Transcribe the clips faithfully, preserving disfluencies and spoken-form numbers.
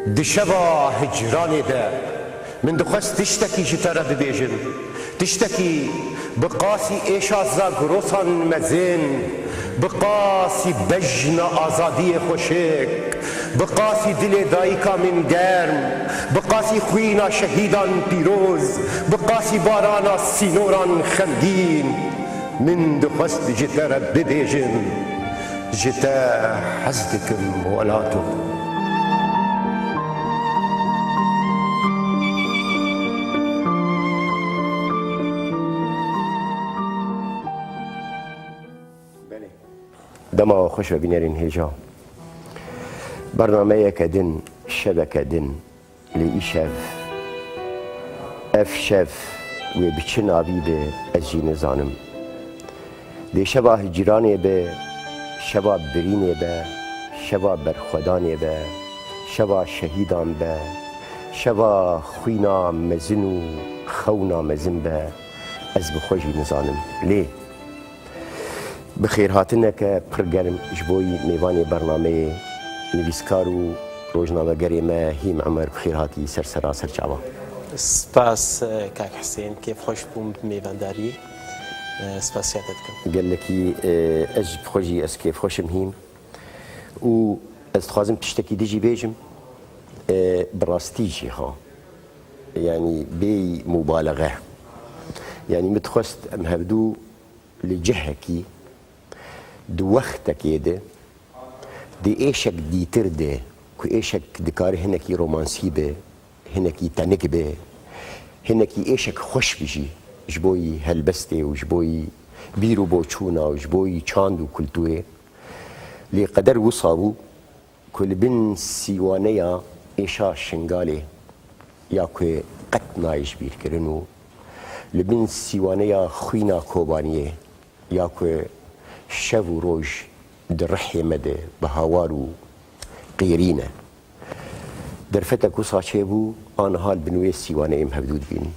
Di şeva hicranê de min dixwest tiştekî ji te re bibêjim. Tiştekî bi qasî êşa zagrosan mezin, bi qasî bejna azadiyê xweşik, bi qasî dilê dayika min germ, bi qasî xwîna şehîdan pîroz, bi qasî barana sînoran xemgîn, min dixwest ji te re bibêjim. Ji te hez dikim welato. Belê. Dema we xweş be bînerên hêja. Bernameyeke din, şeveke din. Lê îşev, ev şev wê bi çi navî be, ez jî nizanim. Lê şeva hicranê be, şeva birînê be, şeva berxwedanê be, şeva şehîdan be, şeva xwîna mezin û xewna mezin be, ez bi xwe jî nizanim. Lê Bi xêrhatineke pir germ ji bo yî mêvanê bernameyê, nivîskar û rojnamegerê me Hîm Emer, bi xêr hatî ser sera ser çava. Spas, e, kak Hisên, kêfxweş bûm bi mêvandariyê. E, spasiya te dikim. Gelekî, e, ez jî bi xwe jî ez kêfxweş im Hîm. Û ez dixwazim tiştekî din jî bêjim, e, bi rastî jî ha. Yanî bêyî mubalexe. Yanî min dixwest em hevdû li cihekî, di wextekê de, di êşek dîtir de, ku êşek dikare hinekî romansî be, hinekî tenik be, hinekî êşek xweş be jî, ji bo yî helbestê û ji bo yî bîr û boçûna û ji bo yî çand û kulturê. Lê qeder wisa bû, ku li bin sîwaneya êşa Şingalê ya ku qet nayê ji bîr kirin û li bin sîwaneya xwîna Kobaniyê ya ku şev û roj di rihê me de bi hawar û qîrîn e. Derfetek wisa çêbû, aniha li bin wê sîwaneyê em hevdû dibînin.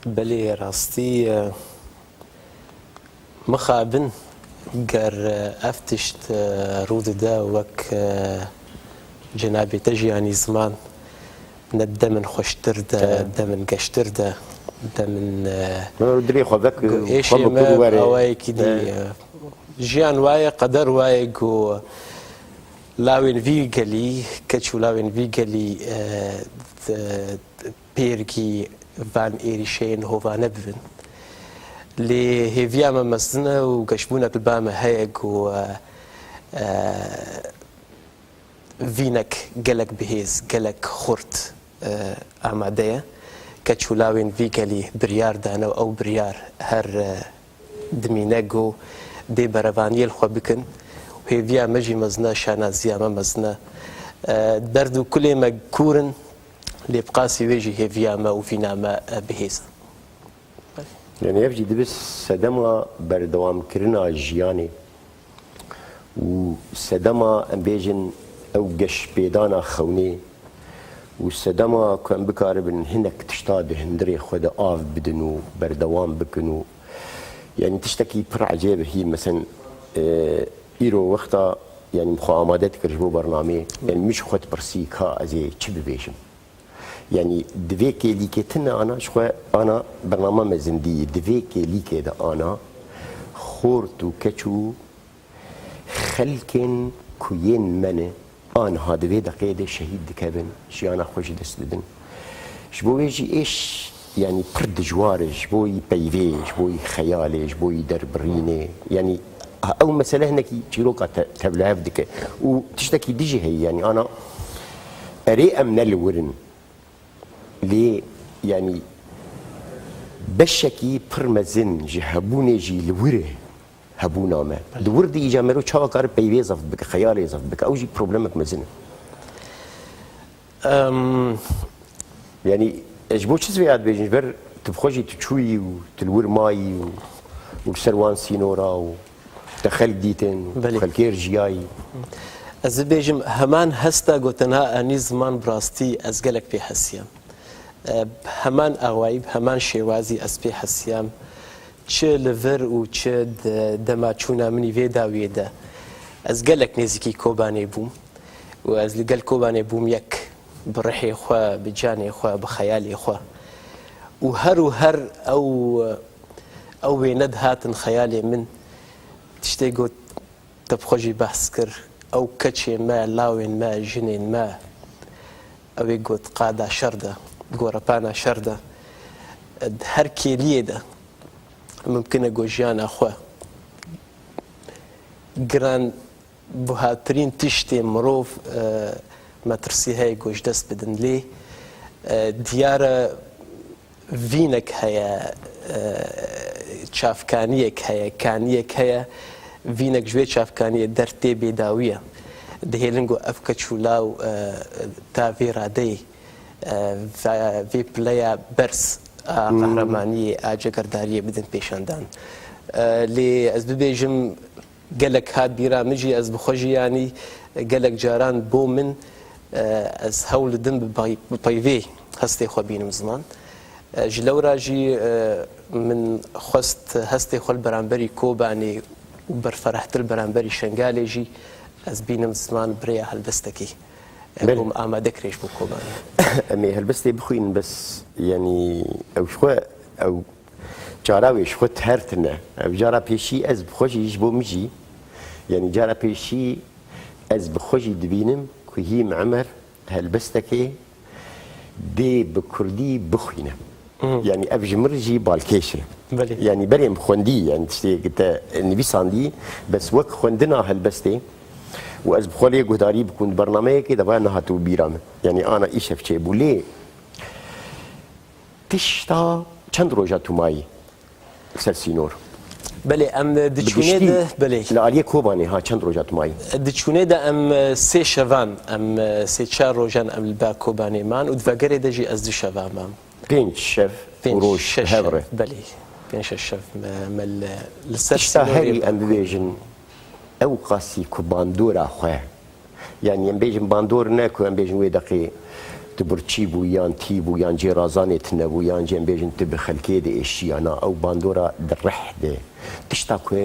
Belê, rastî, e, mixabin ger, e, ev tişt, e, rû dide wek, e, cenabê te jî, yanî ziman ne di demin xweştir de, Te. demin geştir de, demin, e, Dilê xwe vek, gu-, xwe êşê bi me kur were. awayekî dî, Te. e, jiyan waye, qeder waye ku lawên vî gelî, keç û lawên vî gelî, e, de, pêrgî van êrîşeyên hovane bibin. Lê hêviya me mezin e û geşbûnek li ba me heye ku, e, e, vînek gelek bihêz, gelek xurt, e, amade ye. Keç û lawên vî gelî biryar dane û ew biryar her, e, dimîne ku dê berevaniyê li xwe bikin. Hêviya me jî mezin e, şanaziya me mezin e. E, derd û kulê me kûr in, lê bi qasî wê jî hêviya me û vîna me, e, bihêz in. Yanî ev jî dibe sedema berdewamkirina jiyanê û sedema, em bêjin, ew geşpêdana xewnê û sedema ku em bikaribin hinek tişta di hundirê xwe de av bidin û berdewam bikin û, yanî tiştekî pir ecêb e hî, mesen, e, îro wexta, yanî min xwe amade dikir ji bo bernameyê, yanî min ji xwe dipirsî ka ez ê çi bibêjim? Yanî di vê kêlîkê tune ana, ji xwe ana bernama me zindî, di vê kêlîkê de ana xort û keç û xelkên ku yên me ne, aniha di vê deqê de şehîd dikevin, jiyana xwe ji dest didin. Ji bo wê jî êş, yanî pir dijwar e, ji bo yî peyvê, ji bo yî xeyalê, ji bo yî derbirînê. Yanî, ha, ew mesele hinekî çîroka te-, tevlihev dike. Û tiştekî dî jî heye, yanî ana erê em ne li wir in. Lê, yanî, beşekî pir mezin ji hebûnê jî li wir e hebûna me. Di wir de îca mero çawa kare peyvê zaf bike, xeyalê zaf bike. Ew jî problemek mezin e. Em, Yanî, ez ji bo çi ez vê ya dibêjim? Ji ber tu bi xwe jî tu çûyî û tu li wir mayî û, û li ser wan sînora û te xelk dîtin, Belê. xelkê jiyayî. Ez bibêjim, heman hesta ku tenha anî ziman bi rastî ez gelek pê hesiyam. E, bi heman awayî, bi heman şêwazî ez pê hesiyam. Çi li vir û çi di dema çûna min î vê dawiyê de. Ez gelek nêzîkî Kobanê bûm. û ez li gel Kobanê bûm yek, bi rihê xwe, bi canê xwe, bi xeyalê xwe. Û her û her ew, ew wêne dihatin xeyalê min, tiştê got, te bi xwe jî behs kir, ew keçên me, lawên me, jinên me, ew ê got qada şer de, gorepana şer de, di her kêliyê de mimkin e got jiyana xwe giran buhatirîn tiştê mirov, e, metirsî heye ku ji dest bidin. Lê, e, diyar e vînek heye, e, çavkaniyek heye, kaniyek heye, vînek ji wê çavkaniyê der tê bêdawî ye. Dihêlin ku ev keç û law, e, ta vê radeyê, e, ve-, vê pileya berz a qehremaniyê, a cegerdariyê bidin pêşandan. E, lê ez bibêjim, gelek hat bîra min jî, ez bi xwe jî, yanî gelek caran bo min, e, ez hewl didim bi pey-, bi peyvê hestê xwe bînim ziman. E, ji lewra jî, e, min xwest hestê xwe li beramberî Kobanê û berferehtir li beramberî Şengalê jî ez bînim ziman bi rêya helbestekê. E, Belê. Bûm amadekirin ji bo Kobanê. Em ê helbestê bixwînin, bes, yanî ew ji xwe, ew cara wê ji xwe ther tune. Ev cara pêşî ez bi xwe jî, ji bo min jî, yanî cara pêşî ez bi xwe jî dibînim ku Hîm Emer helbestekê dê bi kurdî bixwîne. Hı. Yanî ev ji min re jî balkêş e. Belê. Yanî berê min xwendî, yanî tiştê te nivîsandî, bes wek xwendina helbestê û ez bi xwe lê guhdarî bikim di bernameyekê de, vaya nehatibû bîra min. Yanî ana îşev çêbû. Lê tişta çend roja tu mayî ser sînor? Belê, em, e, Bi diçûnê giştî de, belê. Li aliyê Kobanê, ha, çend roja tu mayî? Diçûnê de em, e, sê şevan, em, e, sê çar rojan em li ba Kobanê man û di vegerê de jî ez du şevan mam. Pênc şev û Pênc, roj şeş hev şev, re. Belê. Pênc şeş şev me, me li, li ser Tişta sînorê herî ba em Kobanê. Bibêjin, ew qasî ku bandora xwe, yanî em bêjin bandor ne ku em bêjin wê deqê tu birçî bû yan tî bû yan cêrazanê tune bû yan jî em bêjin tu bi xelkê diêşî ya na, ew bandora di rih de. Tişta ku,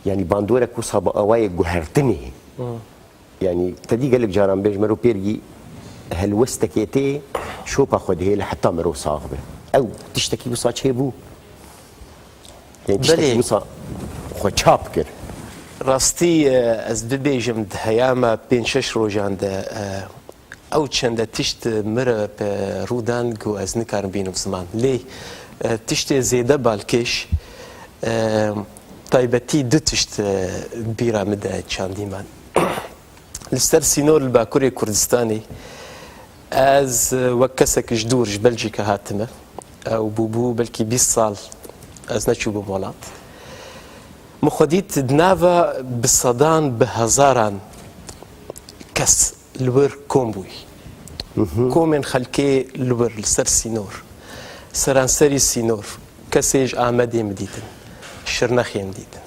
yanî bandorek wisa bi awayê guhertinê. Hı. Yanî te dî gelek caran bêj mero pêrgî helwestekê tê, şopa xwe dihêle heta mero sax be. Ew tiştekî wisa çêbû. Yanî tiştekî Belê. Wisa xwe çap kir. Rastî, e, ez bibêjim di heyama pênc şeş rojan de, e, ew çende tişt min re pe rû dan ku ez nikarim bînim ziman. Lê, e, tiştê zêde balkêş, e, taybetî du tişt, e, bîra min de çandî man. Li ser sînor li Bakurê Kurdistanê ez, e, wek kesek ji dûr ji Belcîka hatime. Ew bûbû belkî bîst sal ez neçûbûm welat. Min xwe dît di nava bi sedan, bi hezaran kes li wir kom bûyî. Komên xelkê li wir li ser sînor, seranserî sînor, kesê ji Amedê min dîtin, Şirnexê min dîtin,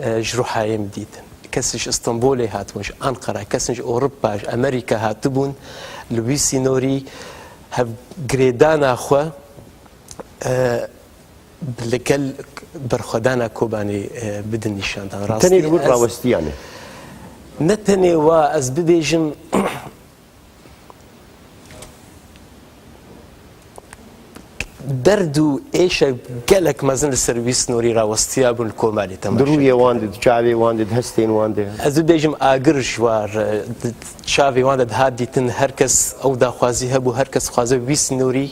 e, ji Ruhayê min dîtin, kes ji Stenbolê hatibûn, ji Anqara, kes ji Ewropa, ji Amerîka hatibûn, li wî sînorî hevgirêdana xwe, e, li gel berxwedana Kobanê, e, bidin nîşandan. Rastî Tenê li wir ez rawestiyan e. Ne tenê wa, ez bibêjim, derd û êşek gelek mezin li ser wî sînorî rawestiya bûn li Kobanê temaşe Di rûyê dikirin. Wan de, di çavê wan de, di hestên wan de. Ez bibêjim agir ji war, e, di çavê wan de dihat dîtin, her kes ew daxwazî hebû, her kes dixwaze wî sînorî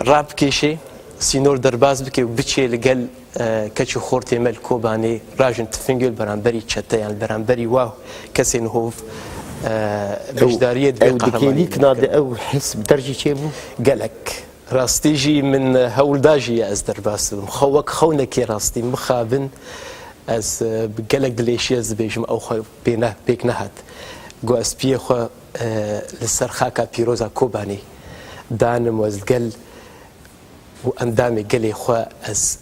rabikêşe, sînor derbas bike û biçê li gel, e, keç û xortê me li Kobanê rajin tifingê li beramberî çeteyan, li beramberî wa kesên hov, e, Ew, beşdariyê di vê ew di qehremaniyê kêlîkna de bike. Ew his bi te re jî çêbû? Gelek. Rastî jî min, e, hewl da jî ya ez derbas bibim. Xwe wek xewnekê rastî mixabin, ez, e, bi gelek dilêşî ez dibêjim, ew xwe pê ne-, pêk nehat. Got ez piyê xwe e, li ser xaka pîroza Kobanê danim û ez gel û endamê gelê xwe ez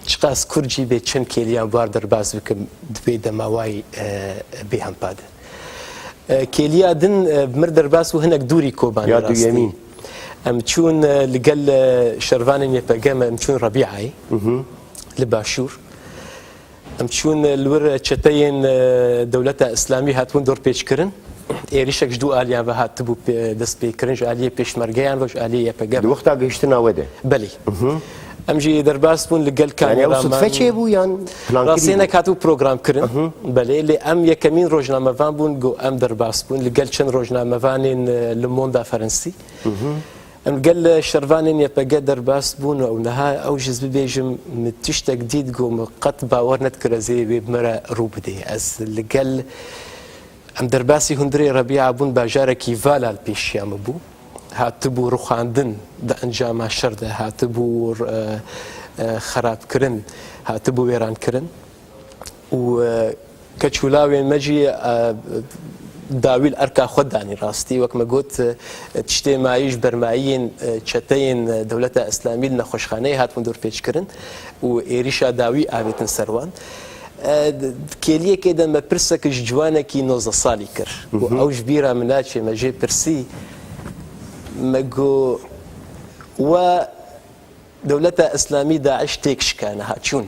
çiqas kurd jî bê çend kêliyan war derbas bikim di vê dema wayî, e, bê hempa de. E, kêliya din, e, mir derbas û hinek dûrî Kobanê Ya rastî. Duyemîn. Em çûn, e, li gel, e, şervanên Y P G me em çûn Rebîayê li başûr. Em çûn li wir çeteyên, e, Dewleta Îslamî hatibûn dorpêç kirin. êrişek ji du aliyan ve hatibû pê-, destpêkirin, ji aliyê pêşmergeyan ve ji aliyê Y P G ve. Di wexta gihiştina we de? Belê. Em jî derbas bûn li gel kameraman. Yani ew sudfe çêbû yan plankirî bû? Rastî hinek hatibû program kirin. Belê, lê em yekemîn rojnamevan bûn ku em derbas bûn li gel çend rojnamevanên, e, Le Monde a Ferensî. Em gel şervanên Y P G derbas bûn û niha ew jî ez bibêjim, min tiştek dît ku min qet bawer nedikir ez ê wê bi me re rû bidê. Ez li gel, em derbasî hundirê Rebîa bûn, bajarekî vala li pêşiya min bû. Hatibû rûxandin di encama şer de, hatibû, e, e, xerabkirin, hatibû wêrankirin. û, e, keç û lawên me jî, e, dawî li erka xwe danî rastî. Wek me got, e, tiştê mayî ji bermayiyên, e, çeteyên, e, Dewleta Îslamî li nexweşxaneyê hatibûn dorpêçkirin û êrîşa dawî avêtin ser wan. E, di, di kêliyekê de me pirsek ji ciwanekî nozdeh salî kir. Û ew ji bîra min naçê, me jê pirsî, me got, we Dewleta Îslamî, DAIŞ têk şikane ha çûn.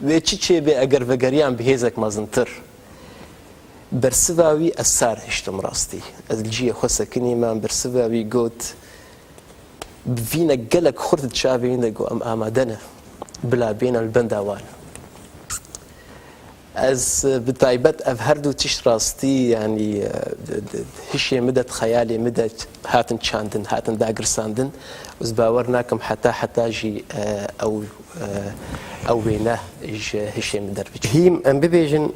Wê çi çêbê eger vegeriyan bi hêzek mezintir? Bersiva wî ez sar hiştim rastî. Ez li cihê xwe sekinî me, em bersiva wî got, bi vînek gelek xurt di çavê wî de got, em amade ne. Bila bêne li benda wan. Ez, e, bi taybet ev her du tişt rastî, yanî, e, di, di, di hişê min de, di xeyalê min de hatin çandin, hatin dagirsandin. Ez bawer nakim heta, heta jî, e, ew, e, ew wêne ji hişê min derbiçe. Hîm, em bibêjin,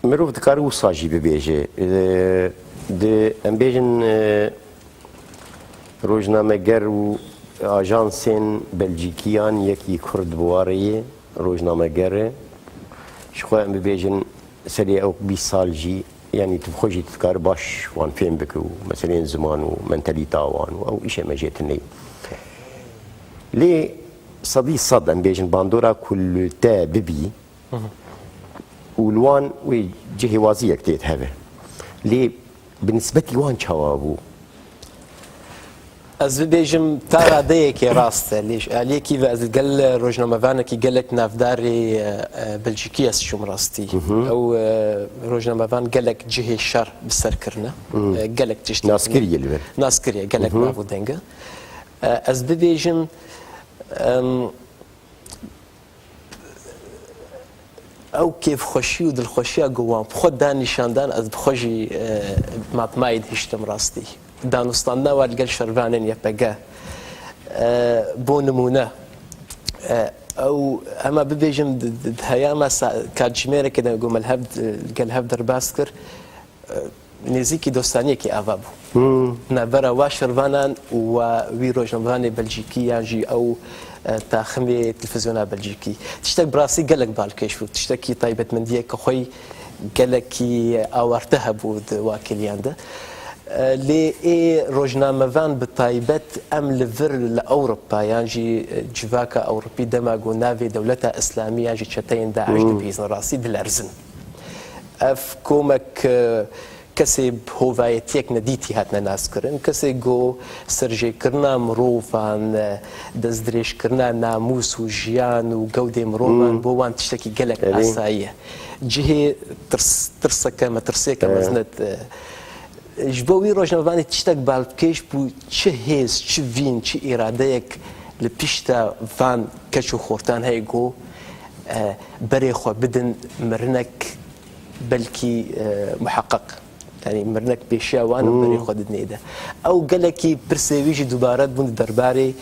mirov dikare wisa jî bibêje. E, di, em bêjin, e, Rojnameger û ajansên Belcîkiyan yekî Kurd bi wa rê ye, rojnameger e. Ji xwe em bibêjin serê ew bîst sal jî, yanî tu bi xwe jî tu dikarî baş wan fêm bike û meseleyên ziman û mentalîta wan û ew îşê me jê tune ye. Lê sedî sed em bêjin bandora ku li te bibî, û li wan wê cihê waziyek tê di heve. Lê bi nisbetî wan çawa bû? Ez bibêjim ta radeyekê rast e, lê ji aliyekî ve ez li gel rojnamevanekî gelek navdarê, e, e, Belcîkî ez çûm rastî. Ew, e, rojnamevan gelek cihê şer bi ser kirine. E, gelek tişt nas kiriye li vir. Nas kiriye, gelek nav û deng e. E, ez bibêjim, em, Ew kêfxweşî û dilxweşiya ku wan bi xwe da nîşan dan, ez bi xwe jî, e, matmayî dihiştim rastî. Danûstandina wan li gel şervanên Y P G, e, bo nimûne, e, ew, hema bibêjim, di, di, di heyama sa-, katjimêrekê de ku me li hev, li gel hev derbas kir, nêzîkî dostaniyekî ava bû. Navbera wa şervanan û wa wî rojnamevanê Belcîkî yan jî ew, e, taximê televîzyona Belcîkî. Tiştek bi rastî gelek balkêş bû. Tiştekî taybetmendiyeke xwe yî gelekî awarte hebû di wa kêliyan de. E, lê ê rojnamevan bi taybet em li vir li Ewropa yan jî, e, civaka Ewropî dema ku navê Dewleta Îslamî yan jî çeteyên DAIŞ dibihîzin rastî dilerzin. Ev komek, e, kesê bi hovayetiyek nedîtî hatine naskirin. Kesê ku serjêkirina mirovan, e, destdirêjkirina namûs û jiyan û gewdê mirovan bo wan tiştekî gelek asayî ye. Cihê tirs-, tirseke, metirsiyeke mezin e. Ji bo wî rojnamevanê tiştek balkêş bû, çi hêz, çi vîn, çi îradeyek li pişta van keç û xortan heye ku, e, berê xwe bidin mirinek belkî, e, muheqeq. Yanî mirinek pêşiya wan û berê xwe didinê de. Ew gelekî pirsê wî jî dubare dibûn di derbarê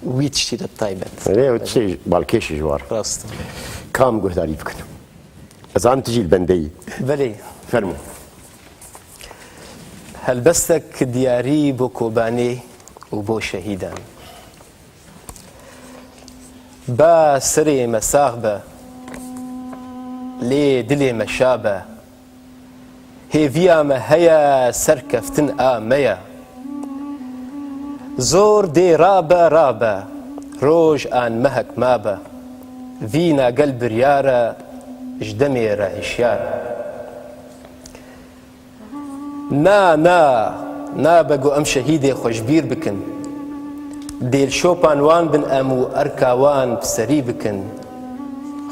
wî tiştî de bi taybet. Erê, ew tiştê balkêş e ji war. Rast. Kam guhdarî bikin? Ez zanim tu jî li bendeyî. Belê. Fermo. Helbestek diyarî bo Kobanê û bo şehîdan. Ba serê me sax be, lê dilê me şa be. Hêviya me heye, serkeftin a me ye. Zor dê rabe, rabe, roj an mehek mabe. Vîna gel biryar e, ji demê re hişyar e. Na, na, nabe ku em şehîdê xwe ji bîr bikin. Dê li şopan wan bin em û erka wan bi serî bikin.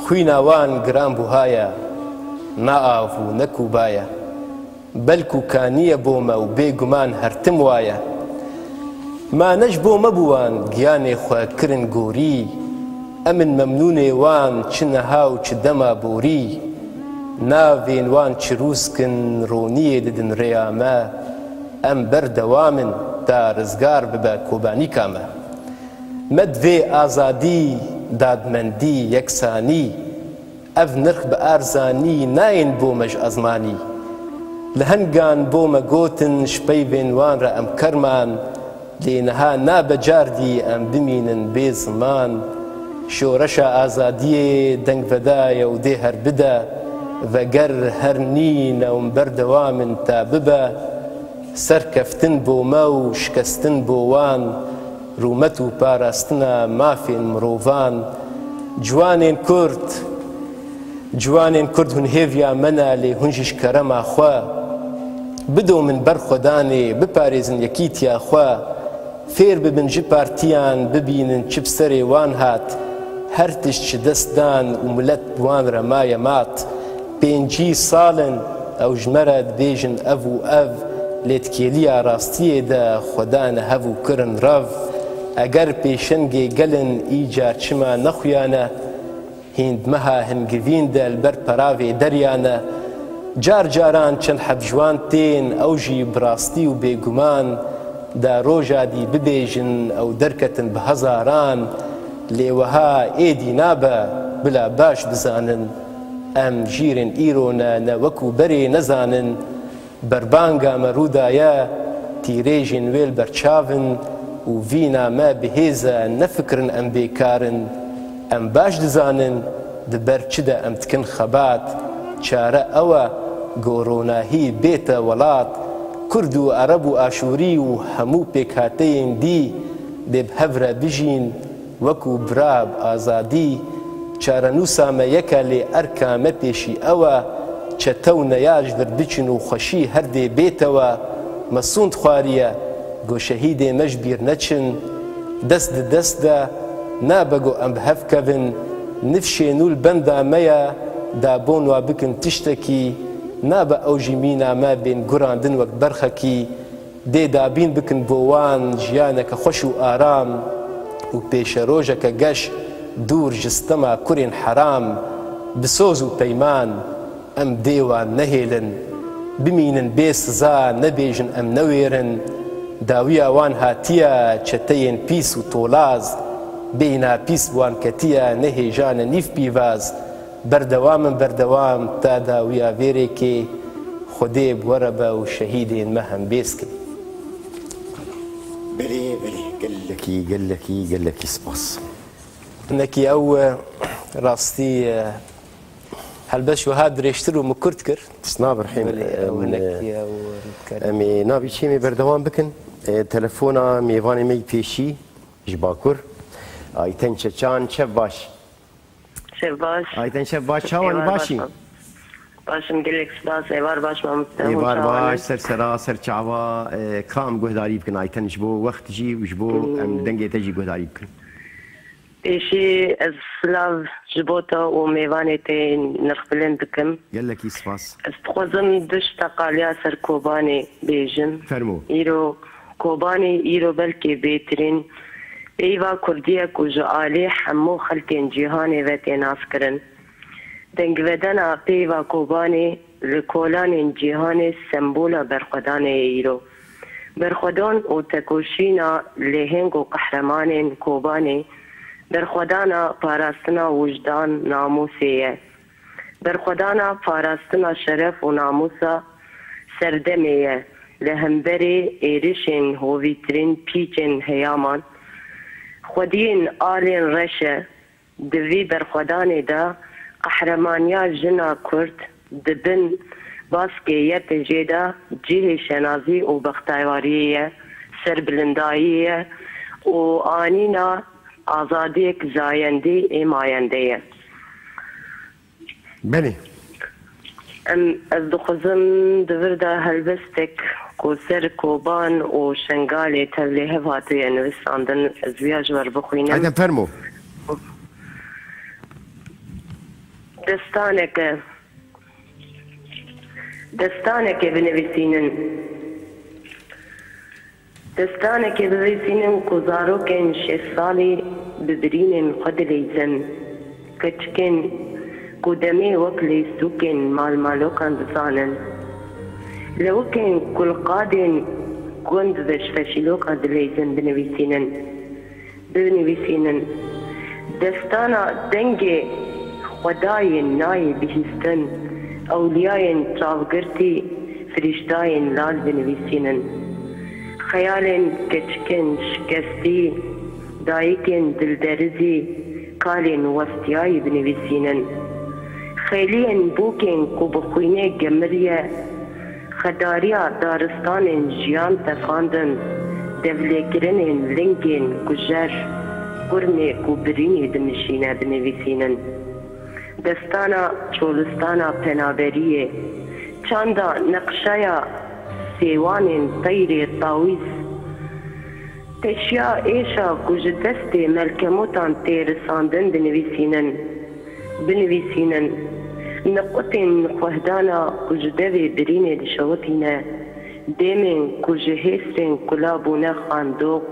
Xwîna wan giran buha ye, na av û ne kuba ye. Belkû kaniye bo me û bêguman her tim waye. Ma ne ji bo me bû wan giyanê xwe kirin gorî. Em in memnûnê wan çi niha û çi dema borî. Navên wan çi rûsk in roniyê didin rêya me. Em berdewam in ta rizgar bibe kobanîka me. Me divê azadî, dadmendî, yeksanî. Ev nirx bi arzanî nayên bo me ji ezmanî. Li hengan bo me gotin ji peyvên wan re em kerman, lê niha nabe cardî em bimînin bê ziman. Şoreşa azadiyê dengvedaye û dê her bide, veger her nîne û em berdewam in ta bibe. Serkeftin bo me û şikestin bo wan, rûmet û parastina mafên mirovan. Ciwanên Kurd, Ciwanên Kurd hûn hêviya me ne, lê hûn jî ji kerema xwe bidomin ber xwedanê, biparêzin yekîtiya xwe. Fêr bibin ji partiyan, bibînin çi bi serê wan hat. Her tişt ji dest dan û milet bi wan re maye mat. Pêncî sal in ew ji me re dibêjin ev û ev, lê di kêliya rastiyê de xwe dane hev û kirin rev. Eger pêşengê gel in, îcar çima nexuyane? Hîn di meha hingivîn de li ber peravê derya ne. Car caran çend heb ji wan tên, ew jî bi rastî û bêguman, da roja dî bibêjin, ew derketin bi hezaran. Lê wiha êdî nabe, bila baş bizanin. Em jîrên îro ne, ne wekû berê nezanin. Berbanga me rû daye, tîrêjên wê li ber çav in û vîna me bi hêz e, nefikirin em bêkar in. Em baş dizanin di ber çi de em dikin xebat. Çare ew e ku ronahî bête welat. Kurd û Ereb û Aşûrî û hemû pêkhateyên dî dê bi hev re bijîn. Wekû bira bi azadî, çarenûsa me yek e, lê erka me pêşî ew e, çete û neya ji vir biçin û xweşî her dê bêtewe. Me sûnd xwariye, ku şehîdê me ji bîr neçin. Dest di dest de, nabe ku em bi hev kevin, nifşê nû li benda me ye, da bon wa bikin tiştekî, nabe ew jî mîna me bên gurandin wek berxekî. Dê dabîn bikin bo wan jiyaneke xweş û aram û pêşerojeke geş dûr ji stema kurên heram. Bi soz û peyman em dê wan nehêlin. Bimînin bê siza, nebêjin em newêrin. Dawiya wan hatiye çeteyên pîs û tolaz. Bêyna pîs bi wan ketiye, ne hêjane nîv pîvaz. Berdewam in, berdewam, ta dawiya vê rêkê, Xwedê bi we re be û şehîdên me hembêz kin. Belê, belê, gelekî, gelekî, gelekî spas. Hinekî ew, e, rastî, e, helbest ji wiha dirêjtir û min kurt kir. Tişt nabe Rehîm. Belê, ew Em, hinekî e, ew, e, em ê navî çêmê berdewam bikin. E, telefona mêvanê me yî pêşî ji Bakur. Ayten Çeçan, çev baş. Şev baş. Ayten şev baş, çawan, êvar baş başî? Baş im, gelek spas. Êvar baş mamoste. Êvar baş, ser sera, ser çava, e, kam guhdarî bikin Ayten, ji bo wext jî û ji bo em dengê te jî guhdarî bikin. Pêşî ez silav ji bo te û mêvanê te nirxbilind dikim. Gelekî spas. Ez dixwazim du ji teqaliya ser Kobanê bêjim. Fermo. Îro Kobanê îro belkê bêtirîn peyva kurdî ye ku ji alî hemû xelkên cîhanê ve tê naskirin. Dengvedana peyva Kobanê li kolanên cîhanê sembola berxwedanê ye îro. Berxwedan û tekoşîna lêheng û qehremanên Kobanê berxwedana parastina wijdan, namûsê ye. Berxwedana parastina şeref û namûsa serdemê ye li hemberê êrişên hovîtirîn pîçên heyaman. Xwediyên alên reş e. Di vî berxwedanê de qehremaniya jina Kurd di bin baskê Y P J de cihê şenazî û bextewariyê ye, serbilindayî ye û anîna azadiyek zayendî ê mayende ye. Belê. Em, ez dixwazim di vir de helbestek ku ser Koban û Şengalê tevlê hev hatiye nivîsandin, ez viya ji we re bixwînim. Haydi fermo. Destaneke. Destanekê binivîsînin. Destanekê binivîsînin ku zarokên şeş salî bi birînên xwe dileyzin. Keçikên ku demê wek leyzûkên malmalokan dizanin. Lewikên ku li qadên gund ve ji feşîlokan dileyzin binivîsînin. Binivîsînin. Destana dengê xwedayên nayê bihîstin, ewliyayên çavgirtî, firîştayên lal binivîsînin. Xeyalên keçikên şikestî, dayikên dilderizî, kalên westiyayî binivîsînin. Xêliyên bûkên ku bi xwînê gemiriye, xedariya daristanên jiyan tefandin, devlêkirinên lingên kujer, qurmê ku birînê dinişîne binivîsînin. Destana çolistana penaberiyê, çanda neqşeya sêwanên teyrê tawîz, teşiya êşa ku ji destê melkemotan tê risandin dinivîsînin. Binivîsînin. Niqutên xwehdana ku ji devê birînê dişewitîne, dêmên ku ji hêsrên kula bûne xandoq,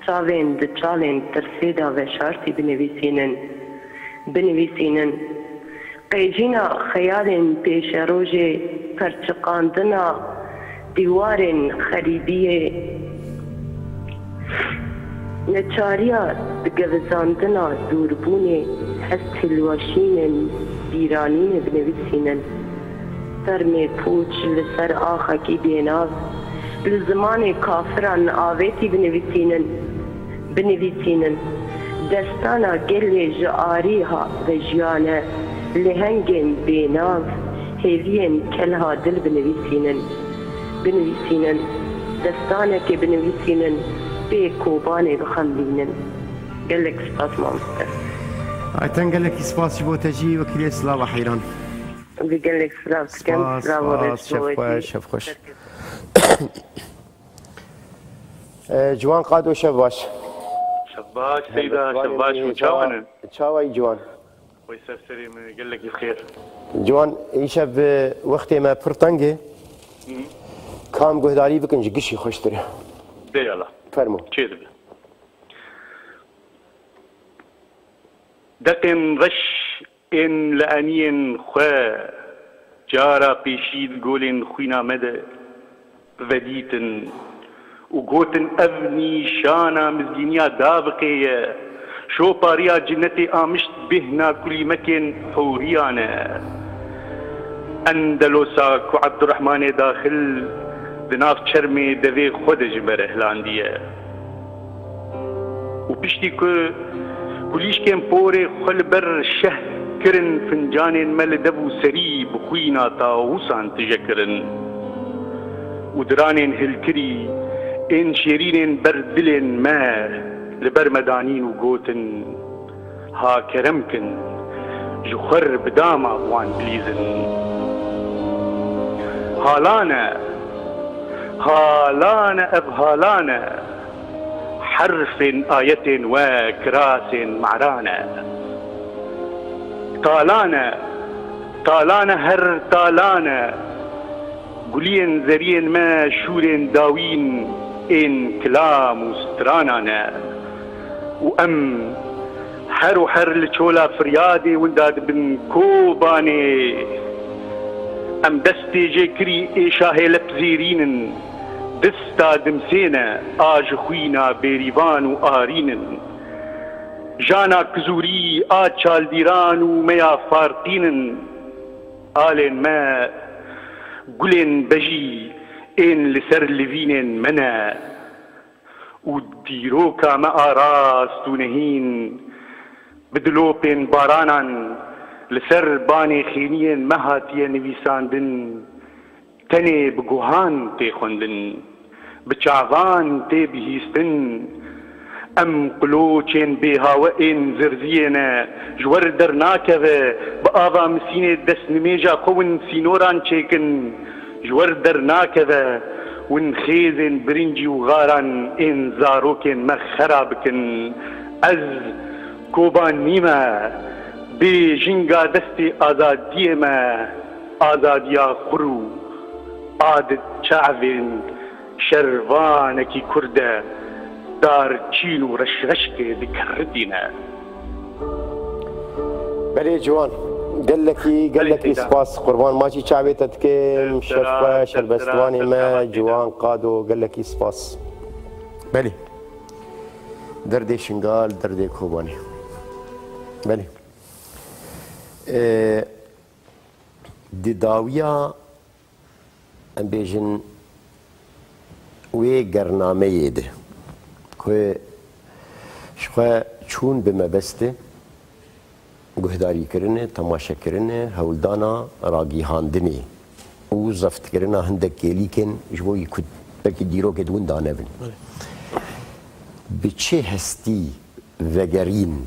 çavên di çalên tirsê de veşartî binivîsînin. Binivîsînin. Qêjîna xeyalên pêşerojê, perçiqandina dîwarên xerîbiyê, neçariya digevizandina dûrbûnê, hest hilweşînên bîranînê binivîsînin. Fermê pûç li ser axekî bênav, li zimanê kafiran avêtî binivîsînin. Binivîsînin. Destana gelê ji arî ha vejiyane, lehengên bênav, hêviyên kelha dil binivîsînin. Binivîsînin. Destanekê binivîsînin, pê Kobanê bixemlînin. Gelek spas mamoste. Ayten, gelekî spas ji bo te jî, wekîlê Silava Heyran. Gelek silav dikim, Spas, silav û spas, rêz bo we jî. Şev xweş, şev xweş. E, Ciwan Qado, şev baş. Şev baş, Seyda, şev baş, hûn çawa ne? Çawa yî Ciwan? Wey ser serê min, gelekî xêr. Ciwan, îşev, e, wextê me pir teng e. Hı. Kam guhdarî bikin ji gişî xweştir e. Bê yala. Fermo. Çê dibe. Deqên reş ên li eniyên xwe cara pêşî di golên xwîna me de vedîtin û gotin, ev nîşana mizgîniya dabiqê ye, şopariya cinetê amişt bêhna kulîmekên hûriyan e. Endelosa ku Ebdurehmanê daxil di nav çermê devê xwe de ji me re hilandiye. Û piştî ku kulîşkên porê xwe li ber şeh kirin, fincanên me li dev û serî bi xwîna tawûsan tije kirin û diranên hilkirî ên şêrînên ber dilên me li ber me danîn û gotin, ha kerem kin, ji xwe r bi dama wan bilîzin. Halan e, halan e, ev halan e. Herfên ayetên we kirasên me'ran e. Talan e, talan e, her talan e. Guliyên zeriyên me şûrên dawîn ên kilam û stranan e. Û em her û her li çola firyadê winda dibin Kobanê. Em destê jê kirî êşa hêlepzêrîn in, dista dimsê ne a ji xwîna bêrîvan û arîn in. Jana kizûrî a çaldîran û me ya farqîn in. Alên me gulên bejî ên li ser livînên me ne û dîroka me a rast û nehîn bi dilopên baranan li ser banê xêniyên me hatiye nivîsandin. Tenê bi guhan tê xwendin, bi çavan tê bihîstin. Em qiloçên bêhawe ên zirziyê ne, ji wer dernakeve, bi ava misînê destnimêja xwe win sînoran çêkin, ji wer dernakeve, win xêzên birincî û xaran ên zarokên me xera bikin. Ez Koban nîme, bê jinga destê azadiyê me. Azadiya xwe û a di çavên şervanekî kur de darçîn û reşreşkê dikeritîne. Belê ciwan. Gelekî, gelekî spas. Qurban maçî çavê te dikim. Şerf xwe, şerbestvanê me, ciwan Qado, gelekî spas. Belê. Derdê Şingal, derdê Kobanê. Belê. Ee, di dawiya, em bêjin, wê gernameyê de ku ji xwe çûn bi mebestê guhdarîkirinê, temaşekirinê, hewldana ragihandinê û zeftkirina hindek kêlîkên ji bo yî ku belkî dîrokê di winda nebin. Belê. Bi çi hestî vegerîn,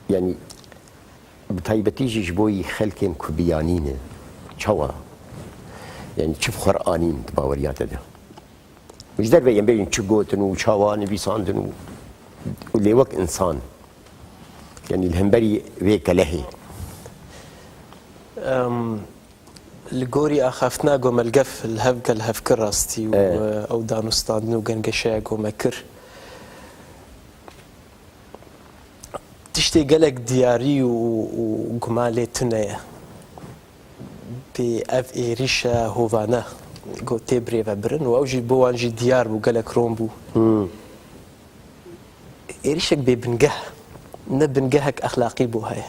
yanî bi taybetî jî ji bo yî xelkên ku biyanîne, çawa? Yanî çi bi xwe re anîn di baweriya te de? Ji derveyî em bêjin çi gotin û çawa nivîsandin û, û lê wek însan, yanî li hemberî vê kelehê. Em, li gorî axaftina ku me li gef, li hev gel hev kir rastî û, Evet. e, ew danûstandin û gengeşeya ku me kir. Tiştê gelek diyarî û, û guman lê tune ye. Pê ev êrîşa hovane ku tê birêvebirin û ew jî bo wan jî diyar bû, gelek ron bû. Hmm. Êrîşek bê bingeh, ne bingehek exlaqî bo heye,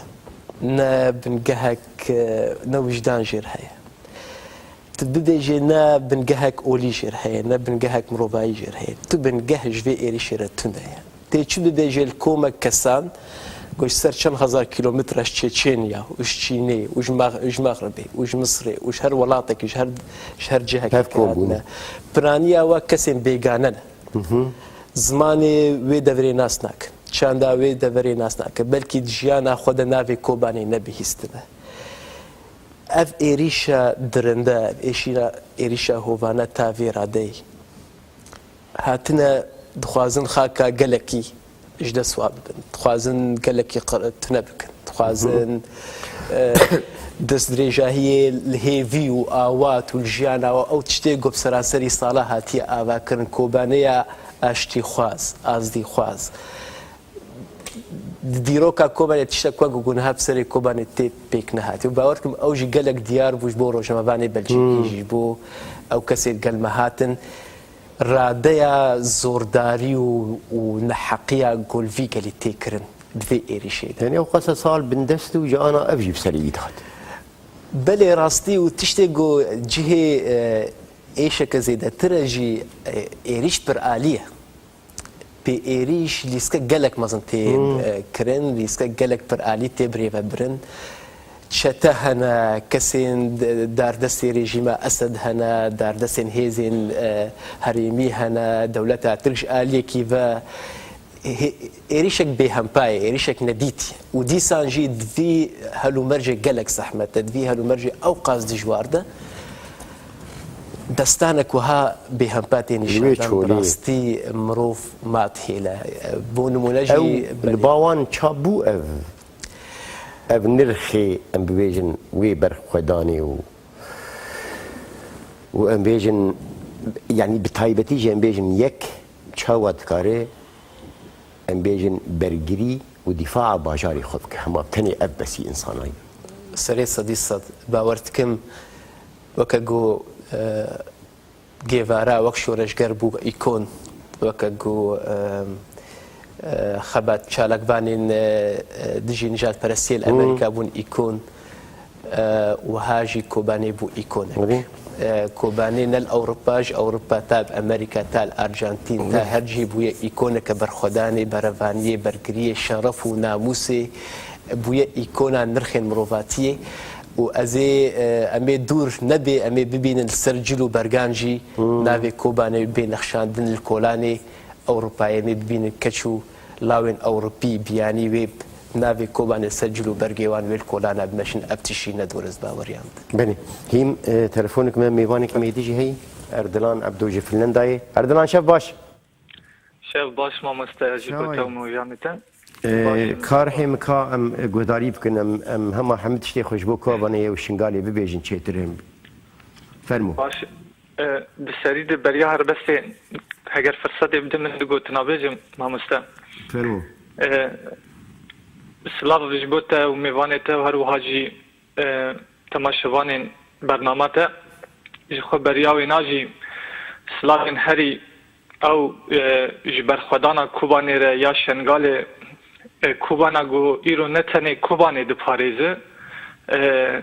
ne bingehek, e, ne wijdan jêr heye. Tu bibêjê ne bingehek olî jêr heye, ne bingehek mirovayî jêr heye. Tu bingeh ji vê êrîşê re tune ye. Tê çi bibêjê li komek kesan ku ji ser çend hezar kîlometre ji Çeçenya û ji Çînê û ji Max-, ji Maxrebê û ji Misirê û ji her welatekî, ji her, ji her cihekî Tev kom bûne. Piraniya we kesên bêgane ne. Hı hı. Zimanê wê deverê nas nakin. Çanda wê deverê nas nakin. Belkî di jiyana xwe de navê Kobanê nebihîstine. Ev êrîşa dirinde, ev êşîra, êrîşa hovane ta vê radeyê hatine, dixwazin xaka gelekî ji dest wa bibin. Dixwazin gelekî qir-, tune bikin. Dixwazin, e, destdirêjahiyê li hêvî û awat û li jiyana we ew tiştê ku bi seranserî sala hatiye avakirin, kobaneya aştîxwaz, azdîxwaz. Di dîroka Kobanê tiştek wek ku niha bi serê Kobanê tê pêk nehatiye. Û bawer dikim ew jî gelek diyar bû ji bo rojnamevanê Belçîkî Hmm. jî, ji bo ew kesê gel me hatin. Radeya zordarî û, û neheqiya ku li vî gelî tê kirin di vê êrîşê de. Yanî ew qasa sal bindest û ji ana ev jî bi serê wî dihat. Belê rastî û tiştê ku cihê, e, êşeke zêdetir e jî, e, êrîş piralî ye. Pê êrîş lîstek gelek mezin tê, Hmm. e, kirin, lîstek gelek piralî tê birêvebirin. Çete hene, kesên d-, dardestê rejîma Esed hene, dardestên hêzên, e, herêmî hene, dewleta Tirk ji aliyekî ve hê-, êrîşek bêhempa ye, êrîşek nedît ye. Û dîsan jî di vî helûmercê gelek zehmet e, di vî helûmercê ewqas dijwar de destanek wiha bêhempa tê Li wê nîşandan, bi çolê. rastî mirov ma dihêle. Bo nimûne jî Ew belê. li ba wan çap bû ev, ev nirxê, em bibêjin, wê berxwedanê û, û em bêjin, yanî bi taybetî jî em bêjin yek çawa dikare, em bêjin, bergirî û dîfaa bajarê xwe bike. Hema tenê ev besî însanayî. Serê sedî sed. Bawer dikim weke ku, e, Guevara wek şoreşger bû îkon, weke ku, e, e, xebat çalakvanên, e, e, dijî nijadperestiyê li Hmm. Amerîka bûn îkon. E, wiha jî Kobanê bû îkonek. Belê. E, Kobanê ne li Ewropa, ji Ewropa ta bi Amerîka, ta li Arjantîn, ta Belê. her cihê bûye îkoneke berxwedanê, berevaniyê, bergiriyê, şeref û namûsê, bûye îkona nirxên mirovatiyê. Û ez ê, e, em ê dûr nebê, em ê bibînin li ser cil û bergan jî Hmm. navê Kobanê bê nexşandin li kolanê Ewropayê, em ê bibînin keç û lawên Ewropî biyanî wê bi navê Kobanê ser cil û bergê wan wê li kolana bimeşin, ev tişî ne dor ez baweriyan dikim. Belê. Hîm, e, telefonik me mêvanek me dî jî heyî. Erdilan Ebdo ji Finlandayê. Erdilan, şev baş. Şev baş mamoste, ji Şev bo ay. Tew û janê te. Ee, Baş. Karihê min ka em guhdarî bikin, em, em hema hemî tiştê xwe ji bo Kobanê û Şingalê bibêjin çêtir ê. Fermo. Baş. E, di serî de beriya helbestê heger firsetê bide min du gotina bêjim, mamoste. Fermo. E, silav ji bo te û mêvanê te û her wiha jî, e, temaşevanên bernama te. Ji xwe beriya wêna jî silavên herî ew, e, ji berxwedana Kobanê re ya Şengalê, e, Kobana ku îro ne tenê Kobanê diparêze, e,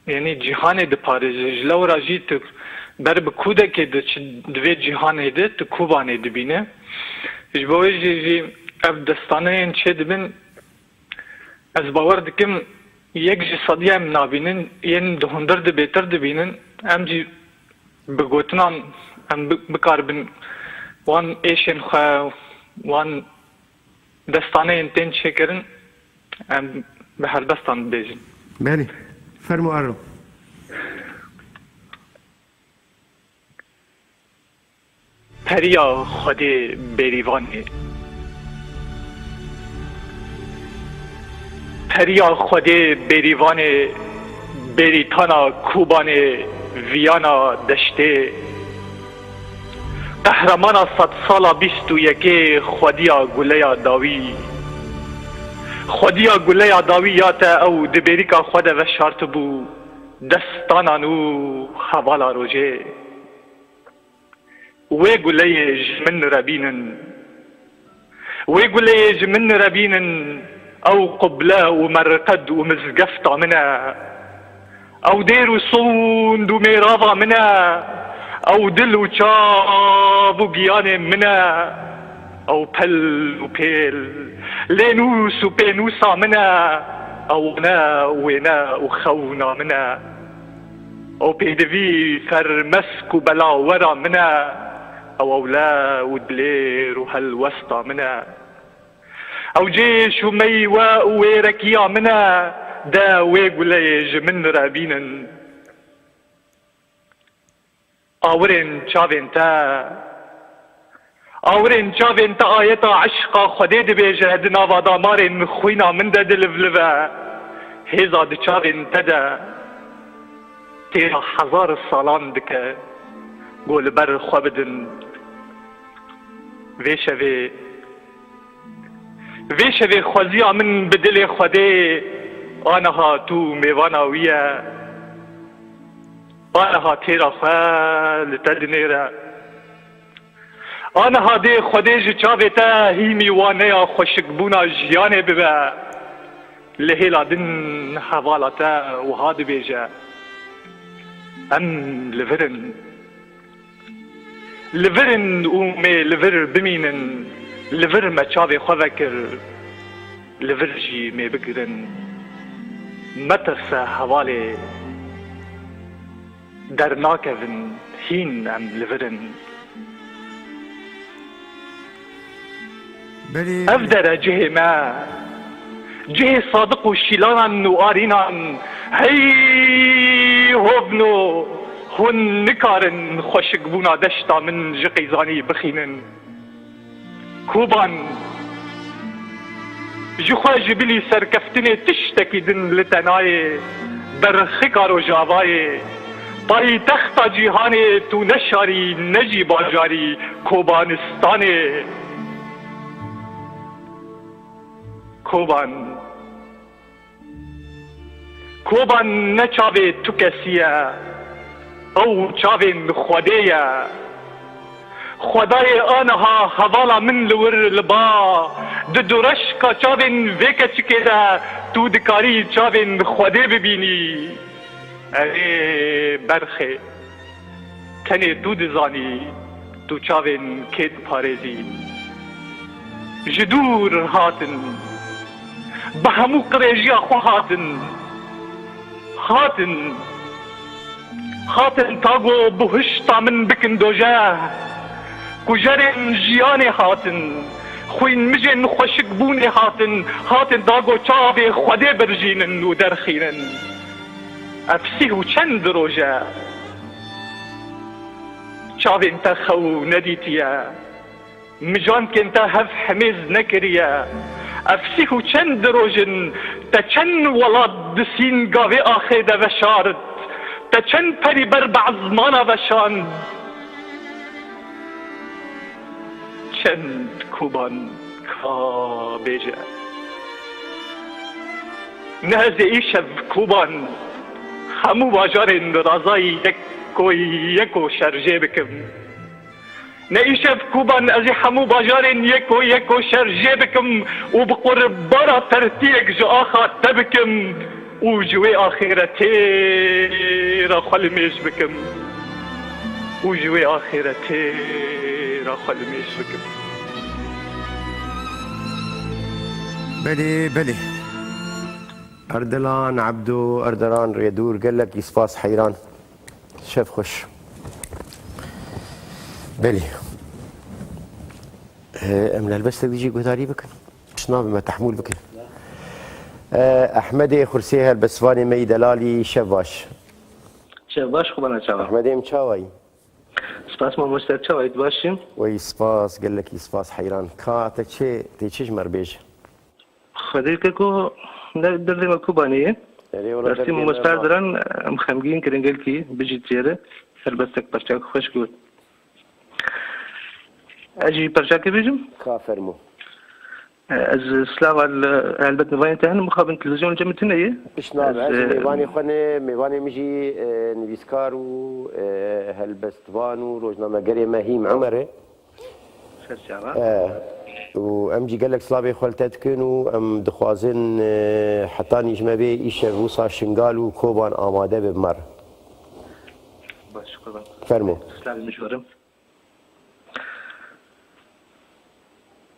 Yanî cîhanê diparêze. Ji lewra jî tu ber bi kûdekê diçi, di vê cîhanê de tu Kobanê dibîne. Ji bo wê jî, jî ev destaneyên çêdibin, ez bawer dikim yek ji sediya em nabînin, yên di hundir de bêtir dibînin. Em jî bi gotinan em bi-, bikaribin wan êşên xwe, wan destaneyên tên çêkirin, em bi helbestan dibêjin. Belê. Fermo Erol. Periya Xwedê Bêrîvanê. Periya Xwedê Bêrîvanê, Bêrîtana Kobanê, Viyana Deştê. Qehremana sedsala bîst û yekê, xwediya guleya dawî. Xwediya guleya dawî ya te ew di bêrîka xwe de veşartibû destana nû hevala rojê. Wê guleyê ji min re bînin. Wê guleyê ji min re bînin, ew quble û merqed û mizgefta min e. Ew dêr û sond û mêrava min e. Ew dil û çav û giyanê min e. Ew pel û pêl, lênûs û pênûsa min e. Ew ne û wêne û xewna min e. Ew pêdivî, fermesk û belawera min e. Ew ewle û dilêr û helwesta min e. Ew cêş û meywe û wêrekiya min e. De wê guleyê ji min re bînin. Awirên çavên te. Awirên çavên te ayeta eşqa Xwedê dibêje, di nava damarên xwîna min de dilivlive. Hêza di çavên te de têra hezar salan dike, ku li ber xwe bidin. Vê şevê, vê şevê xweziya min bi dilê Xwedê, aniha tu mêvana wî ye. Aniha têra xwe li te dinêre. Aniha dê Xwedê ji çavê te hî mîwaneya xweşikbûna jiyanê bibe. Li hêla din hevala te wiha dibêje, em li vir in. Li vir in û mê li vir bimînin, li vir me çavê xwe vekir, li vir jî mê bigirin. Metirse hevalê, dernakevin, hîn em li vir in. Belê, ev belê. Dere cihê me, cihê Sadiq û Şîlanan û Arînan, hey hovno, hûn nikarin xweşikbûna deşta min ji qîzanî bixînin. Koban, ji xwe ji bilî serkeftinê tiştekî din li te nayê, berxika Rojavayê, paytexta cîhanê, tu ne şarî ne jî bajarî, Kobanistanê. Koban. Koban ne çavê tu kesî ye, ew çavên Xwedê ye. Xwedayê aniha hevala min li wir li ba, di dureşka çavên vê keçikê de tu dikarî çavên Xwedê bibînî. Erê berxê. Tenê tu dizanî, tu çavên kê diparêzî. Ji dûr hatin, bi hemû qirêjiya xwe hatin. Hatin, hatin ta ku buhişta min bikin dojeh. Kujerên jiyanê hatin, xwînmijên xweşikbûnê hatin, hatin ta ku çavê Xwedê birjînin û derxînin. Ev sîh û çend roj e? Çavên te xew nedîtiye, mijankên te hev hemêz nekiriye, Ev sîh û çend roj in, te çend welat di sînga vê axê de veşart, te çend perî ber bi ezmana veşand. Çend Koban ka bêje. Ne ez ê îşev Koban hemû bajarên Razayî yeko yeko şerjê bikim. Ne îşev Koban ez ê hemû bajarên yeko yeko şerjê bikim û bi qurbana tertiyek ji axa te bikim û ji wê axêretê re xwe limêj bikim. Û ji wê axêretê re xwe limêj bikim. Belê, belê. Erdelan Ebdo, Erdelan Rêdûr, gelekî spas heyran. Şev xweş. Belê. Em li helbestek dî jî guhdarî bikin. Tişt nabe me, tehmûl bikin. Ehmedê Xursê, helbestvanê me yî delalî, şev baş. Şev baş, xwe bana çawa? Ehmedê, em çawa yî? Spas mamoste, çawa yî, tu baş î? Wey spas, gelekî spas heyran. Ka te çi, tê çi ji me re bêje? Xwedê ke ku ne derdê me Kobanê ye. Erê, wala derdê me Mestar diran, em xemgîn kirin gelkî, bijî têre, helbestek perçak xweş got. Ez jî perçakê bêjim? Ka fermo. Ez slava li helbet mêvanê te henim, mixabin televîzyon cem tune ye. Tişt nabe, ez, ez e, mêvanê xwe ne, mêvanê min jî, e, nivîskar û, e, helbestvan û rojnamegerê me Hîm Emer e. Serçava. E, û em jî gelek slavê xwe li te dikin û em dixwazin, e, hetanî ji me bê îşev wisa Şingal û Koban amade be bi me re. Baş, qurban. Fermo. Slavê min ji we re.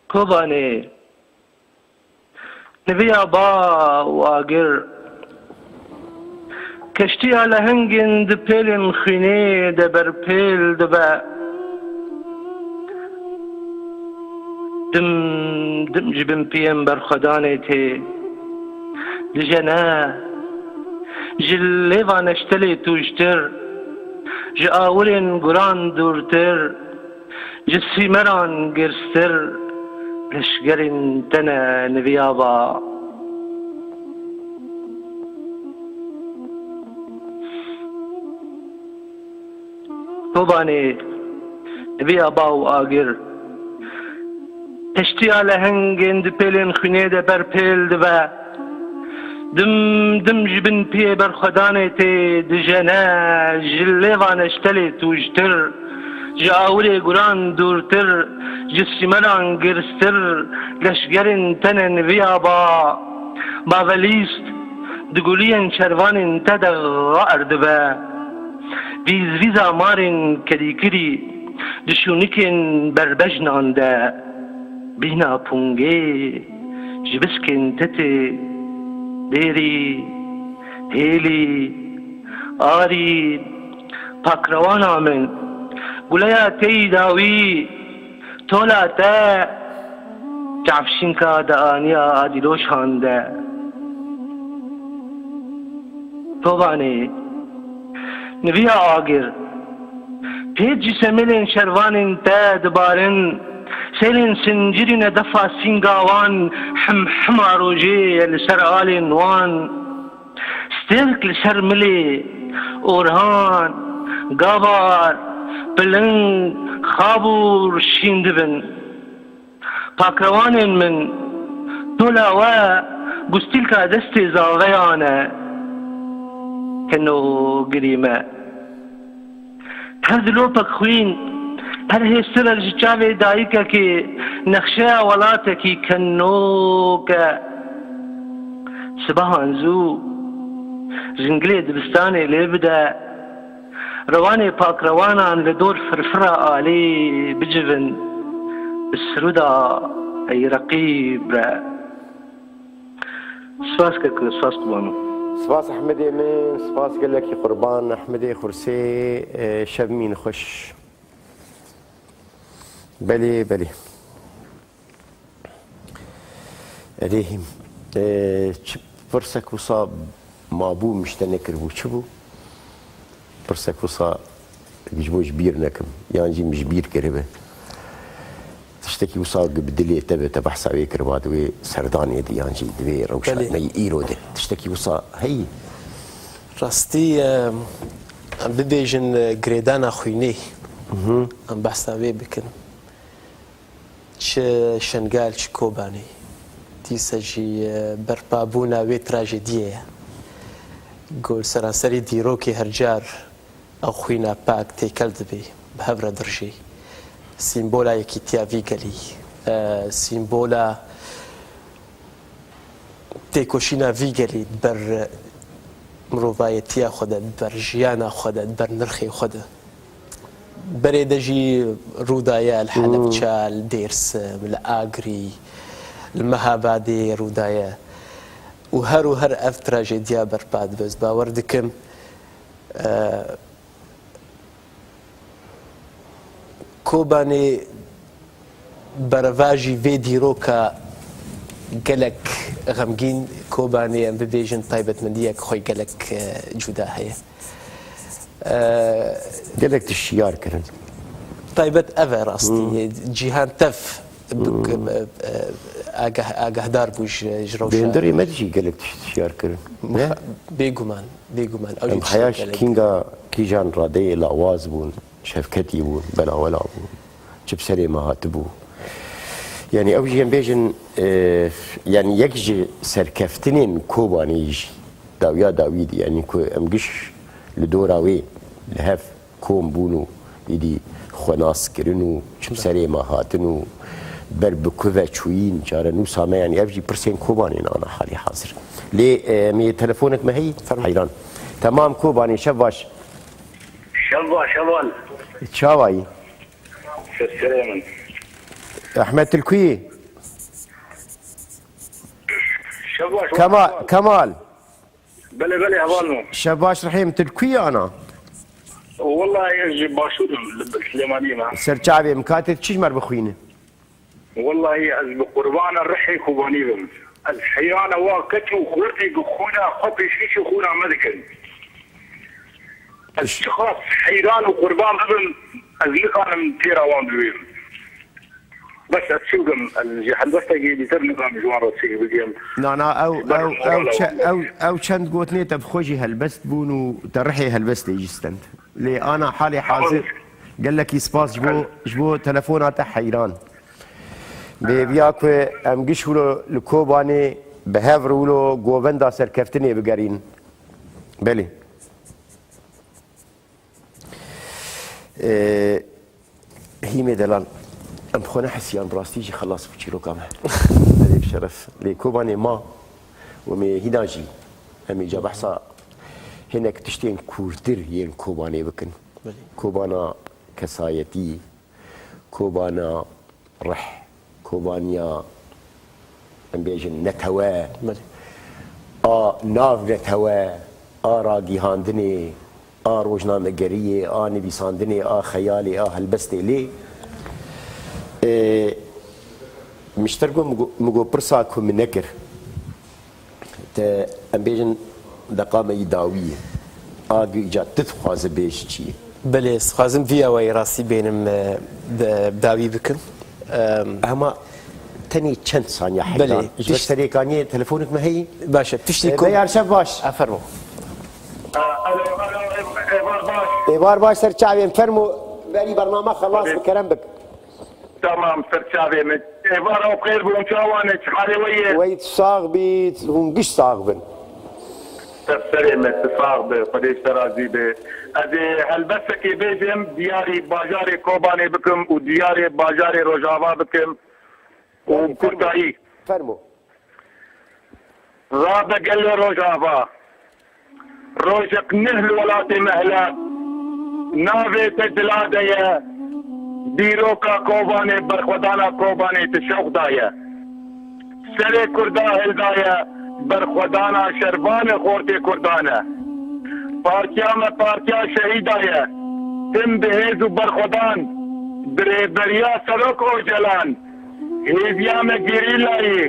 Kobanê. Niviya ba û agir. Keştiya lehengên di pêlên xwînê de berpêl dibe. Dim dim ji bin piyên berxwedanê tê dijene. Ji lêva neştelê tûjtir, ji awirên guran dûrtir. Ji sîmeran girstir, leşgerên te ne niviya ba. Kobanê, niviya ba û agir. Teştiya lehengên di pêlên xwînê de berpêl dibe. Dim dim ji bin piyê berxwedanê tê dijene, ji lêva neştelê tûjtir, ji awirê guran dûrtir, ji sîmeran girstir, leşgerên te ne niviya ba. Bavelîst di guliyên şervanên te de xar dibe. Vîz vîza marên kedîkirî di şûnikên berbejnan de. Bîna pûngê ji biskên te tê dêrî, hêlî, arî, pakrewana min, guleya te yî dawî, tola te, çavşînka de aniya adîloşan de. Tobanê, niviya agir, pêt ji semêlên şervanên te dibarin, sêlên sincirî ne defa sînga wan, him hima rojê ye li ser alên wan. Stêrk li ser milê, orhan, gavar, piling, xabûr şîn dibin. Pakrewanên min, tola we gustîlka destê zaveyan e. Keno girî me. Her dilopek xwîn, her hêstir e ji çavê dayikekê, nexşeya welatekî kenok e. Sibehan zû, zingilê dibistanê lê bide. Rewanê pakrewanan li dor firfira alî bicivin, bi sirûda Ey Reqîb re. Spas keko, spas Kubano. Spas Ehmedê min, spas gelekî qurban, Ehmedê Xursê, e, şev mîn xweş. Belê, belê. Erê hîm. E, çi pirsek wisa mabû, min ji te nekiribû. Çi bû? Pirsek wisa ji bo ji bîr nekim. Yan jî min ji bîr kiribe. Tu Tiştekî wisa bi dilê te be, te behsa wê kir, va di wê serdanê de yan jî di wê rewşa Belê. me yî îro de tiştekî wisa heyî? Rastî, em, em bibêjin, e, girêdana xwînê. Em behsa wê bikin. Çi Şengal, çi Kobanê. Dîsa jî, e, berpabûna wê trajediyê ye. Ku li seranserî dîrokê her car ew xwîna pak têkel dibê, bi hev re dirjê. Sîmbola yekîtiya vî gelî, e, sîmbola têkoşîna vî gelî di ber mirovayetiya xwe de, di ber jiyana xwe de, di ber nirxê xwe de. Berê de jî rû daye, li Helebça, li Dêrsim, li Agirî, li Mehabadê rû daye. Û her û her ev trajediya berpa dibe. Ez bawer dikim, e, Kobanê berevajî vê dîroka gelek xemgîn, Kobanê em bibêjin taybetmendiyek xwe gelek, e, cuda heye. E, Gelek tişt şiyar kirin. Taybet ev e rastî. Cîhan tev bi-, e, e, agah-, agahdar bû ji, ji Di rewşa. hundirê me de jî gelek tişt şiyar kirin. Ne? Bêguman, bêguman. Ew jî Em tiştek heya ji gelek. kînga kîjan radeyê lawaz bûn, şevketî bûn, belawela bûn. Çi bi serê me hatibû. Yanî ew jî em bêjin, e, yanî yek ji serkeftinên Kobanê jî dawiya dawî dî. Yanî ku em giş li dora wê li hev kom bûn û êdî xwe nas kirin û çi bi serê me hatin û ber bi ku ve çûyîn, çarenûsa me, yanî ev jî pirsên Kobanê ne ana halî hazir. Lê, e, em ê telefonek me heyî? Fermo. Heyran. Temam Kobanê, şev baş. Şev baş, Heval. Çawa yî? Serserê min. Ehmed, tu li ku yî? Şev baş, Kema-, Heval. Kemal. Belê, belê, hevalno. Şev baş Rehîm, tu li ku yî ana? Wellahî ez ji Başûr im, li Silêmaniyê me. Ser çavê min, katê tu çi ji me re bixwîne? Wellahî ez bi qurbana rihê Kobanî bim. Ez heyana wa keç û xortê ku xwîna xwe pêşkêşî xwîna me dikin. Ez çiqas heyran û qurban bibim, ez nikarim têra wan bibêm. Bes ez çi bikim? Ez ji helbestekî dîtir nikarim ji wan re çi bikim. Na, na, ew, Ber ew, ew, xwe çe-, ew, ew çend gotinê te bi xwe jî helbest bûn û te rihê helbestê jî stend. Lê ana halê hazir gelekî spas ji bo, ji bo telefona te heyran. Bi hêviya ku em giş wilo li Kobanê bi hev re wilo govenda serkeftinê bigerîn. Belê. Ee, Hîmê delal, em bi xwe nehesiyan, bi rastî jî xelas bû çîroka me. Belê bi şeref. Lê Kobanê ma û em ê hîna jî, em ê ca behsa hinek tiştên kûrtir yên Kobanê bikin. Belê. Kobana kesayetî, Kobana rih, Kobaniya, em bêjin, netewe, Belê. a nav netewe, a ragihandinê, a rojnamegeriyê, a nivîsandinê, a xeyalê, a helbestê lê, e, mişter got, min got, min got, pirsa ku min nekir, te, em bêjin, deqa me yî dawî ye. A gu îca tu dixwaze bêj çi ye? Belê, ez dixwazim vî awayî rastî bênim, e, de-, dawî bikim. Em, Hema tenê çend saniya heyran. Belê, Ji ber piş- serêkaniyê telefonek me heyî? Baş e, piştî E, ku- Beyar, şev baş. A, fermo. Alo, alo, ê-, êvar baş. Êvar baş, ser çavên, fermo, berî bernama xelas Belê. bi kerem bik. Tamam, ser çavê min. Êvar, ew xêr bûn, çawan e, çi halê we ye? Wey sax bî, hûn giş sax bin. Ser serê me, tu sax be, Xwedê ji te razî be. Ez ê helbestekê bêjim, diyarî bajarê Kobanê bikim û diyarê bajarê Rojava bikim û Fermo. kurtayî. Fermo. Rabe gelo Rojava. Rojek nih li welatê me hilat. Navê te dila de ye. Dîroka Kobanê, berxwedana Kobanê tu şewq daye. Serê Kurda hildaye, berxwedana şervanê xortê Kurdan e. Partiya me partiya şehîda ye. Tim bi hêz û berxwedan, bi rêveberiya Serok Ocalan, hêviya me gerîlayê,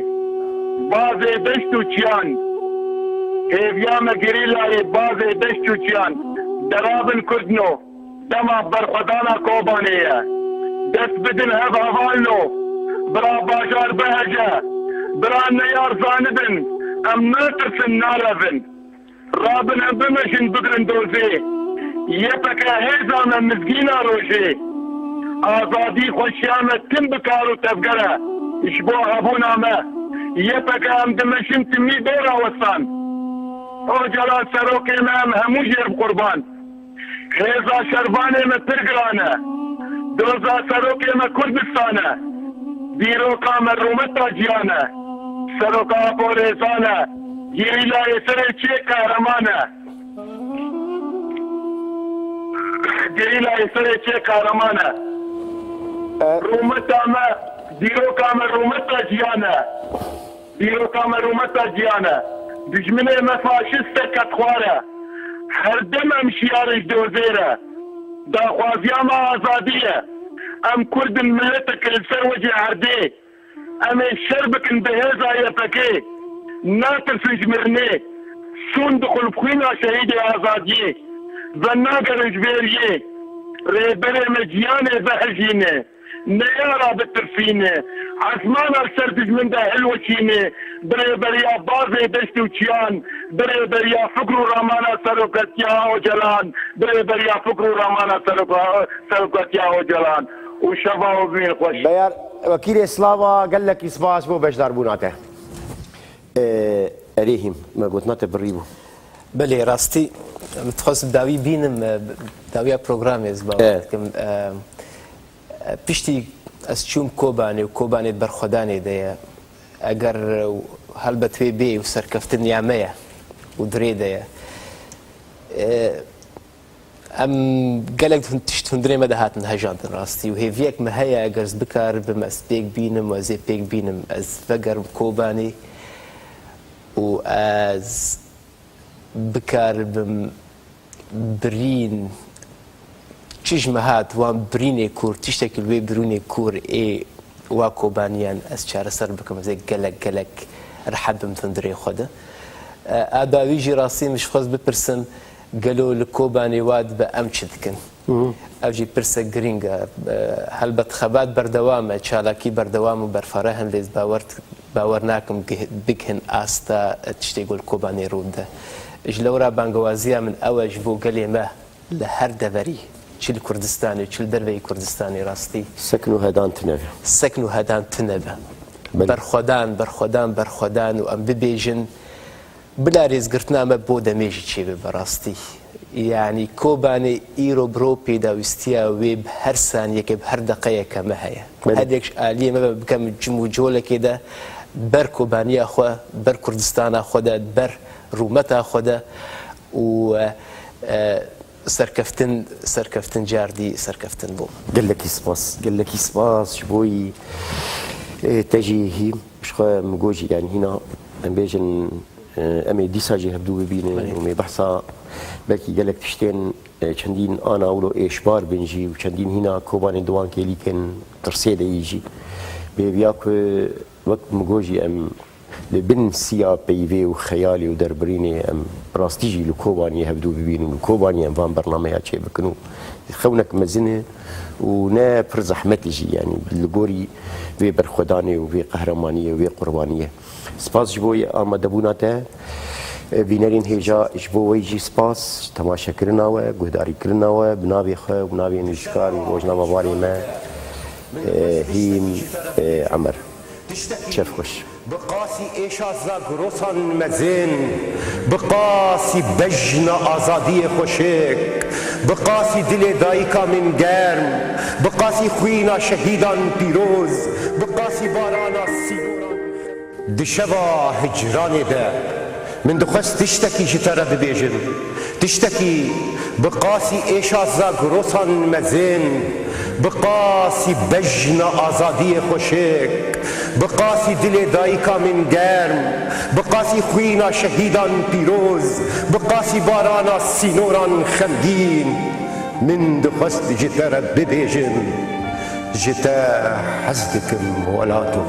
bazê deşt û çiyan. Hêviya me gerîlayê, bazê deşt û çiyan. Derabin Kurdno, dema berxwedana Kobanê ye. Dest bidin hev hevalno, Bira bajar bihece, bira neyar zanibin, em natirsin narevin. Rabin em bimeşin bigrin dozê. Y P G hêza me mizgîna rojê. Azadî xweşiya me tim bi kar û tevger e. Ji bo hebûna me Y P G em dimeşin timî bê rawestan. Ocalan serokê me em hemû jêr bi qurban. Hêza şervanê me pir giran e. Doza serokê me Kurdistan e. Dîroka me rûmeta ciyan e. Seroka Apo Rêzan e. Gerîlayê serê çê qehreman e. Gerîlayê serê çê qehreman e. E- Rûmeta me, dîroka me rûmeta ciyan e. Dîroka me rûmeta ciyan e. Dijminê me faşîst e, kedxwar e. Her dem em şiyar in ji dozê re. Daxwaziya me azadî ye. Em Kurd in, miletek li ser wecê erdê. Em ê şer bikin bi hêza Y P G. Natirsin ji mirinê. Sûn dixwin bi xwîna şehîdê azadiyê. Venagerin ji vê riyê. Rêberê me ciyanê vehejîne. Neyara bitirsîne. Ezmana li ser dijmin de hilweşîne. Bi rêberiya bavê deşt û çiyan, bi rêberiya fikr û ramana serokatiya Ocalan, bi rêberiya fikr û ramana seroka-, serokatiya Ocalan. Û şeva we bimîne xweş. Beyar, Wekîlê Slava, gelekî spas bo beşdarbûna te. Ee, erê hîm, me gotina te birî bû. Belê, rastî, min dixwest bi dawî bînim, e, bi dawiya programê ez bawer E. dikim. E, e, piştî ez çûm Kobanê û Kobanê di berxwedanê de ye. Eger, e, helbet wê bê û serkeftin ya me ye û di rê de ye. E, Em gelek hun-, tişt hundirê me de hatin hejandin rastî û hêviyek me heye, eger ez bikaribim ez pêk bînim û ez ê pêk bînim, ez vegerim Kobanê û ez bikaribim birîn çi ji me hat, wan birînê kûr, tiştekî li wê birînê kûr ê wa Kobaniyan ez çareser bikim, ez ê gelek, gelek rehet bim hundirê xwe de. E, a dawî jî rastî min ji xwe bipirsim, gelo li Kobanê wa dibe em çi dikin? Ev jî pirsek girîng e. E, helbet xebat berdewam e, çalakî berdewam û berfireh in, lê ez bawer, bawer nakim gih-, bigihin asta, e, tiştê ku li Kobanê rû dide. Ji lewra bangewaziya min ew e ji bo gelê me li her deverî, çi li Kurdistanê, çi li derveyî Kurdistanê rastî. Sekn û hedan tune be. Sekn û hedan tune be. Belê. Berxwedan, berxwedan, berxwedan û em bibêjin, bila rêzgirtina me bo demê jî çêbibe rastî. Yanî Kobanê îro bi ro pêdawîstiya wê bi her saniyekê, bi her deqeyeke me heye. Belê. Her yek ji aliyê me be, bike min cim û colekê de ber Kobaniya xwe, ber Kurdistana xwe de, ber rûmeta xwe de û, e, e, serkeftin, serkeftin cardî serkeftin bû. Gelekî spas, gelekî spas ji bo yî, e, te jî hî ji xwe min got jî, yanî hîna em bêjin, e, em ê dîsa jî hevdû bibînin Belê. û mê behsa belkî gelek tiştên, e, çendîn ana wilo êşbar bin jî û çendîn hîna Kobanê di wan kêlîkên tirsê de yî jî. Bi hêviya ku wek min got jî em li bin siya peyvê û xeyalê û derbirînê em bi rastî jî li Kobaniyê hevdû bibînin û Kobaniyê em van bernameya çêbikin û xewnek mezin e û ne pir zehmet e jî, yanî li gorî vê berxwedanê û vê qehremaniyê û vê qurbaniyê. Spas ji bo amadebûna te. Bînerên hêja, ji bo we jî spas, temaşekirina we, guhdarîkirina we, bi navê xwe û bi navê nivîskar û rojnamevanê me, e, Hîm, e, Emer. Çev xweş. Bi qasî êşa zagrosan mezin, bi qasî bejna azadiyê xweşik, bi qasî dilê dayika min germ, bi qasî xwîna şehîdan pîroz, bi qasî barana sînoran. Di şeva hicranê de min dixwest tiştekî ji te re bibêjim. Tiştekî bi qasî êşa zagrosan mezin, bi qasî bejna azadiyê xweşik, bi qasî dilê dayika min germ, bi qasî xwîna şehîdan pîroz, bi qasî barana sînoran xemgîn, min dixwest ji te re bibêjim, ji te hez dikim welato.